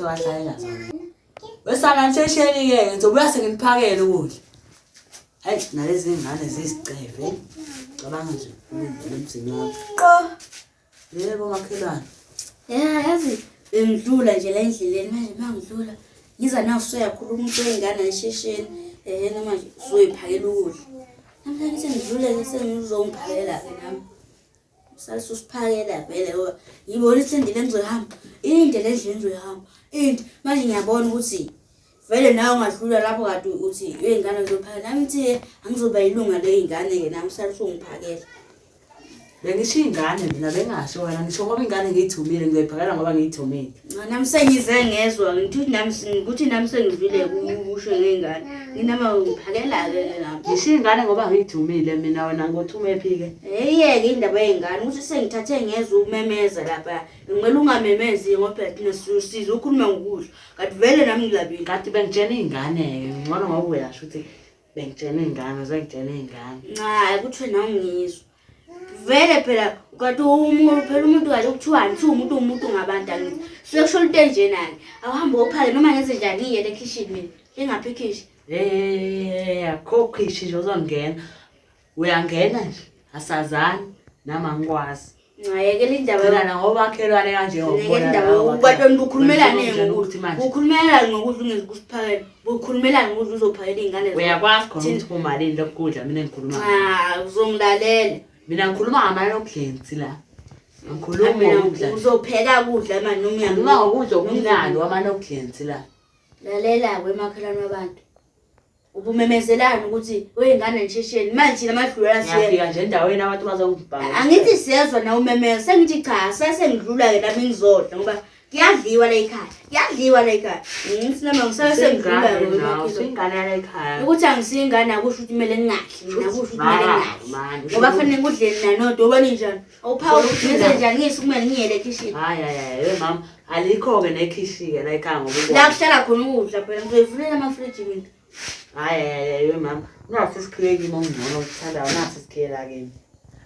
Usewahlalela zona. Wesana nishesheni-ke ngizobuya senginiphakele ukudla. Hayi nalezi ngane ziyisicefe. Cabanga nje ukungena emzini wami. Qo. Yebo makhelwane. Ya yazi bengidlula nje la endleleni manje mangidlula ngiza nawe usuyakhuluma umuntu wey'ngane nishesheni ehena manje usuyiphakela ukudla. Namhlanje sengidlule-ke sengizongiphakela-ke nami. Salise usiphakela vele ngoba ngibona isendile engizoyihamba inde le ndlela engizoyihamba inde manje ngiyabona ukuthi vele nawe ungadlula lapho kade uthi ey'ngane ngizophakela nami ngithi angizoba yilunga ley'ngane-ke nami sale usungiphakela. Bengisho ingane mina bengasho wena ngisho ngoba ingane ngiyithumile ngizoyiphakela ngoba ngiyithumile. Cha, nami sengize ngezwa ngithi nami ukuthi nami sengizwile kusho ngey'ngane nginama ngiphakela-ke ke nami. Ngisho ingane ngoba ngiyithumile mina wena ngothume phi-ke? Eyeke indaba yey'ngane ukuthi sengithathe ngezwa ukumemeza lapha ngimele ungamemezi ngoba phela thina siza ukhuluma ngokudla kanti vele nami ngilambile. Kanti bengitshena iy'ngane-ke ngcono ngoba uyasho ukuthi bengitshena iy'ngane uzengitshena iy'ngane. Nca kuthiwe nawe ngizwa vele phela kanti umuntu phela umuntu kahle kuthiwani kuthiwa umuntu umuntu ngabantu angithi suke kusho into enjena-ke awuhambe wophake noma ngenze njani ngiyele ekhishini mina lingaphi ikhishi. Hey, akho khishi nje uzongena. Uyangena nje asazani nami angikwazi. Ngayekela indaba Gcina ngomakhelwane kanje Yekela indaba yokuba bukhulumelane ngokudla. Bukhulumelane ngokudla ungezi kusiphakela. Bukhulumelane ngokudla uzophakela iy'ngane zakho. Uyakwazi khona ukuthi kumalini lokudla mina engikhuluma. Cha, uzongilalela. Mina ngikhuluma ngamali okudlensi la. Ngikhuluma ngokudla. Uzopheka kudla manje noma Ngikhuluma ngokudla okumnandi wamanokudlensi la. Lalela-ke makhelwane wabantu. Ubumemezelani ukuthi wey'ngane nishesheni manje thina amadlula siye Ngiyafika nje endaweni abantu bazongibhaka. Angithi siyezwa na umemeza sengithi cha sesengidlula-ke nami ngizodla ngoba kuyadliwa la ekhaya kuyadliwa la ekhaya ngithi nami ngisake sengidlula-ke Usuyingane ingane yala ekhaya. ukuthi angisiyingane akusho ukuthi kumele ngingadli mina akusho ukuthi kumele ngingadli Mani. ngoba kufanele ngikudleni nanodwa ubona njani awuphawu ngenze njani ngisi kumele ngiyele ekhishini Hayi hayi hayi we mama alikho ke nekhishi ke la ekhaya ngoba la kuhlala khona ukudla phela ngizoyivulela amafriji mina. Hayi hayi hayi we mama naso isikhiye kimi okungcono okuthandayo naso isikhiye la kimi.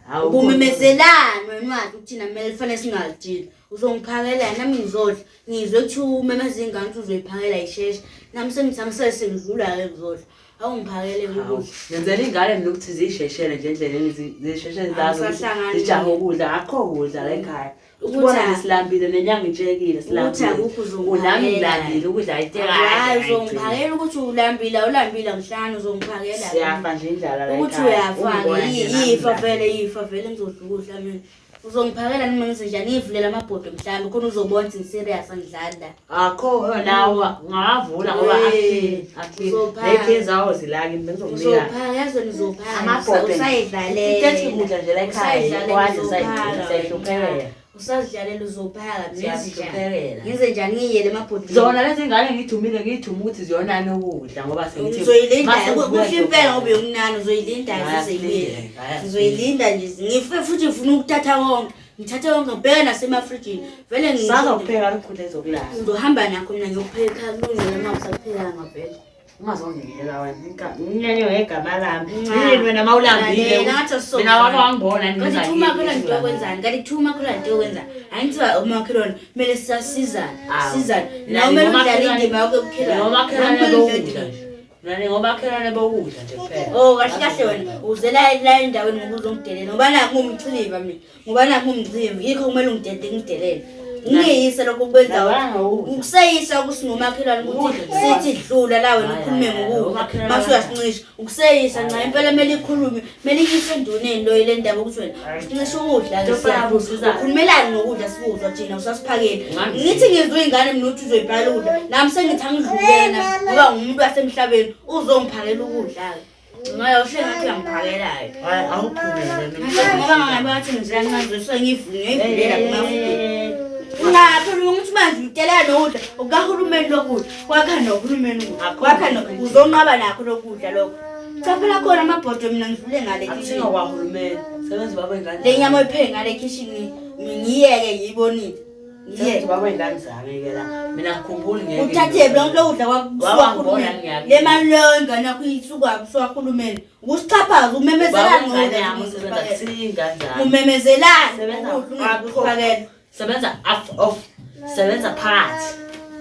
Hawu Ubumemezelani wena wazi ukuthi thina kumele kufanele singalidili. Uzongiphakela nami ngizodla. Ngizwe kuthiwa umemeza ingane ukuthi uzoyiphakela isheshe. Nami sengithi angisele sengidlula-ke ngizodla. Awungiphakele ukudla. Ngenzela ingane mina ukuthi ziyisheshele nje endleleni zisheshele zazo ukuthi Angisahlangani. zijahe ukudla akukho kudla la ekhaya. Ukuthi Ubona a- nje silambile nenyanga itshekile Ukuthi silambile. akukho Unami uzongiphakela. ngilambile ukudla Hayi ayiteka. uzongiphakela ukuthi ulambile awulambile angihlangani uzongiphakela. Siyafa nje indlala la Ukuthi ekhaya. uyafa Ungibona nje nami yifa ngilambile. vele yifa vele ngizodla ukudla mina. Uzongiphakela noma ngenze njani ngiyivulela amabhodwe mhlawumbe khona uzobona ukuthi ngiserious angidlali la. Akho nawo ngawavula ngoba Eh, akhi uzophaka. nekhe zawo zila kimi bengizokunika. Uzophaka yazi wena uzophaka. Amabhodwe. Usayidlalela. Into ethi kudla nje la ekhaya Usayidlalela, ikwazi uzophaka. sayihluphekela. Usazidlalela uzophaka ngenze njani? Siyazihluphekela. Ngenze njani ngiyele emabhodweni? Zona lezi ngane ngiyithumile ngiyithume ukuthi ziyonani ukudla ngoba sengithi Ngizoyilinda mase ngibuya kuhle impela ngoba ngizobhala. yomnani uzoyilinda Hhayi, zize ibuye. asilindele, hhayi, Ngizoyilinda nje ngife futhi ngifuna ukuthatha konke. Ngithathe konke ngibheke nasemafrijini. Vele ngi- Sazokupheka lokhu kudla ezokulala. ngizohamba nakho mina ngiyokupheka kulungile uma usakuphekanga vele. Ungazongiyela wena. Inyenye ngegama lami. Nca. Yini wena mawulambile? Lalela, ngathi asizodlala. Mina wake wangibona Kanti ngiza kuthiwa umakhelwane into yokwenzani? Kanti kuthiwa umakhelwane into yokwenzani? Angithiwa umakhelwane kumele sisasizane, Awu. sizane. Mina Nawe kumele udlale ngomakhelwane- indima yakho ebukhelwane. Ngomakhelwane Nawe kumele udlale bokudla indima. nje. Mina ngomakhelwane bokudla nje kuphela. Oh kahle kahle wena uze la la endaweni ngoba uzongidelela ngoba nakhu ngumxhiva mina ngoba nakhu ngumxhiva yikho kumele ungidede ngidelele ngiyeyisa lokho okwenzayo Ngabanga ukudla. ukuseyisa ukuthi ngomakhelwane ukuthi Ukudla. sithi dlula la wena Hhayi, ukhulume hhayi, ngokudla umakhelwane mase uyasincisha ukuseyisa nca impela kumele ikhulume kumele iyiswe enduneni loyo le ndaba ukuthi wena usincisha ukudla ke Into siyaphuza siza. ukhulumelani ngokudla sikuzwa thina usasiphakele Ungangisiza. ngithi ngizwe ingane mina ukuthi uzoyibhala ukudla nami sengithi angidlulena ngoba ngumuntu wasemhlabeni uzongiphakela ukudla-ke ngoba ushe ngathi uyangiphakela-ke Hayi awuphumele mina. ngoba ngabe ngathi ngiziyancane sengiyivunywe ivulela kumafuna Ngapha ukuthi manje uteleka nokudla okukahulumeni lokudla kwakha nohulumeni ukudla kwakha no uzonqaba nakho lokudla lokho cha phela khona amabhodwe mina ngidlule ngale Akusiko khishini kwahulumeni. Sebenza baba ingane. le nyama oyipheke ngale khishini ngiyeke ngiyibonile Sebenza ngiyeke baba ingane zami ke la. Mina ngikhumbuli ngeke. uthathe lonke lokudla Wawangibona kwakahulumeni ngiyakudla. le mali leyo ingane yakho isuka kusuka ukusixhaphaza umemezelani Baba ingane yami ngokudla usebenza kusinga njani. umemezelani Sebenza ngokudla ungakuphakela Sebenza off off. Sebenza phakathi.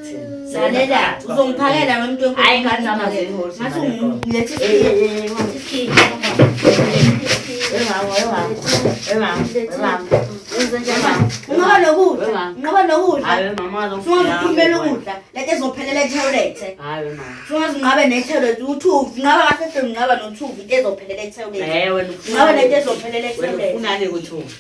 Thina. Lalela, uzongiphakela wena mntu wenkosi. Hayi, ingane zami aziholi. Ngathi ungilethe Eh, isikhiye. Ungaba nokudla, ungaba nokudla. Hayi mama Sungazikhulumela ukudla, lento ezophelela ethoyilethe. Hayi mama. Sungazinqabe nethoyilethe, uthuvi, ungaba kahle hle ungaba nothuvi into ezophelela ethoyilethe. Eh wena Ungaba nento ezophelela Wena ethoyilethe. ufunani kuthuvi?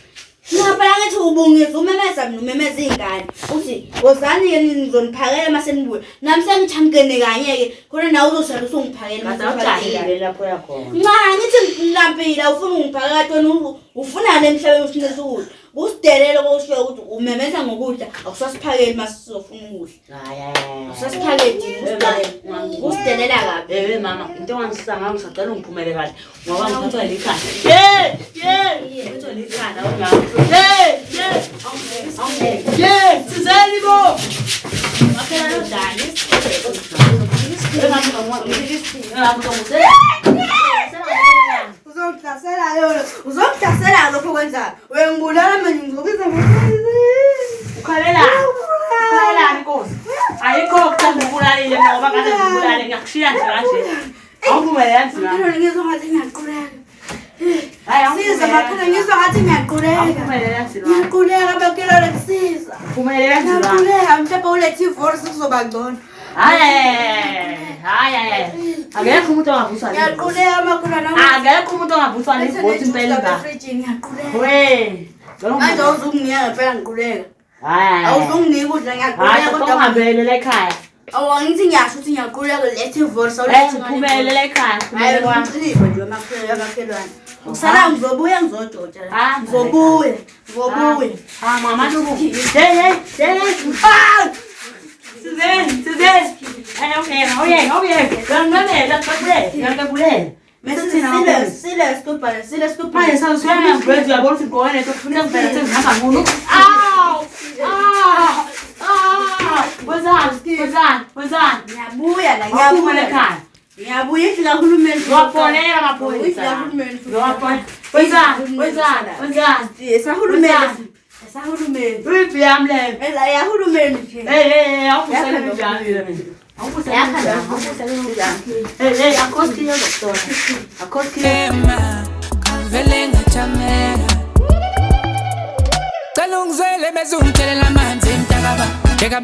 Ngapha ngithi ubungizwa umemeza mina umemeza iy'ngane. Uthi wozani-ke ngizoniphakela uma senibuya. Nami sengithi angingene kanye-ke khona nawe uzosala usungiphakela uma Kanti seniphakela iy'ngane. awujahile lapho uyakhona. Nca ngithi ngilambile awufuni ungiphakela kade wena ufunani emhlabeni usinqisa ukudla. Kusidelele kokushiyo ukuthi umemeza ngokudla awusasiphakeli uma sizofuna ukudla. Hayi hayi. Awusasiphakeli thina kusidelele. Kusidelela kabi. Eh mama, into engangisanga ngisacela ungiphumele kahle ngoba ngiphathwa likhanda. Ye, ye, ngiphathwa likhanda ungami. Ye, ye. Ye, sizeni bo. Waphela lo dani. Eh mama, ngizongusela. Uzongihlasela yona. Uzongihlasela lokho kwenzayo. Uyangibulala manje ngizobiza Ukhalelani? Ukhalelani inkosi? Ayikho okuthanda ukubulalile mina ngoba ngaze ngikubulale ngiyakushiya nje kanje. Awuphumele yanzi la. Makhelwane ngizwa ngathi ngiyaquleka. Hayi Siza makhelwane ngizwa ngathi ngiyaquleka. Awuphumele yanzi la. Ngiyaquleka makhelwane siza. Phumelela yanzi la. Ngiyaquleka mhlawumbe ulethe ivori sekuzoba ngcono. Hayi hayi hayi. Akekho umuntu ongavuswa yini. Ngiyaquleka makhelwane. Akekho umuntu ongavuswa yini impela ba. Efrijini ngiyaquleka. We. Manje awuzukunginika ngempela ngiquleka. Hayi. Awuzunginika ukudla Hayi, ngiyaquleka kodwa ungabelele la ekhaya. awu angithi ngiyasho ukuthi ngiyaquleka lethe ivori Eh, sawulethe ngiphumelele la ekhaya. Hayi Phumelele kwami. ngimchiliwe nje makhelwane. Kusala ngizobuya ngizojoja la. Ah, Ngizobuya, ngizobuya. Ah, mama nuku. Hey, hey, hey. Ah! Sizeni, sizeni. Eh, okay, okay, okay. Ngiyanqabela, ngiyanqabela, ngiyanqabela. Mese sile sile sikubhale sile sikubhale. Manje sasuyana ngibethu uyabona ukuthi ngigqoke lento sengivele sengihamba ngqunu. Aw! Ah! Ah! Wenzani? Wenzani? Wenzani? Ngiyabuya la Awuphumele ngiyabuya. ekhaya. Ngiyabuya indlu kahulumeni. Ngiwafonela amaphoyisa. Indlu kahulumeni. Ngiwafonela. Wenzani? Wenzani? Wenzani? Esahulumeni. Esahulumeni. Impi yami leyo. Ela yahulumeni nje. Hey hey hey, awuvusele impi yami mina. Awuvusele impi yami. Awuvusele impi yami. Hey hey, akho sikhiyo zokutora. Akho sikhiyo. Ema, kavele ngajameka. Cela ungizwele bese ungitshelela amanzi mntakaba. Bheka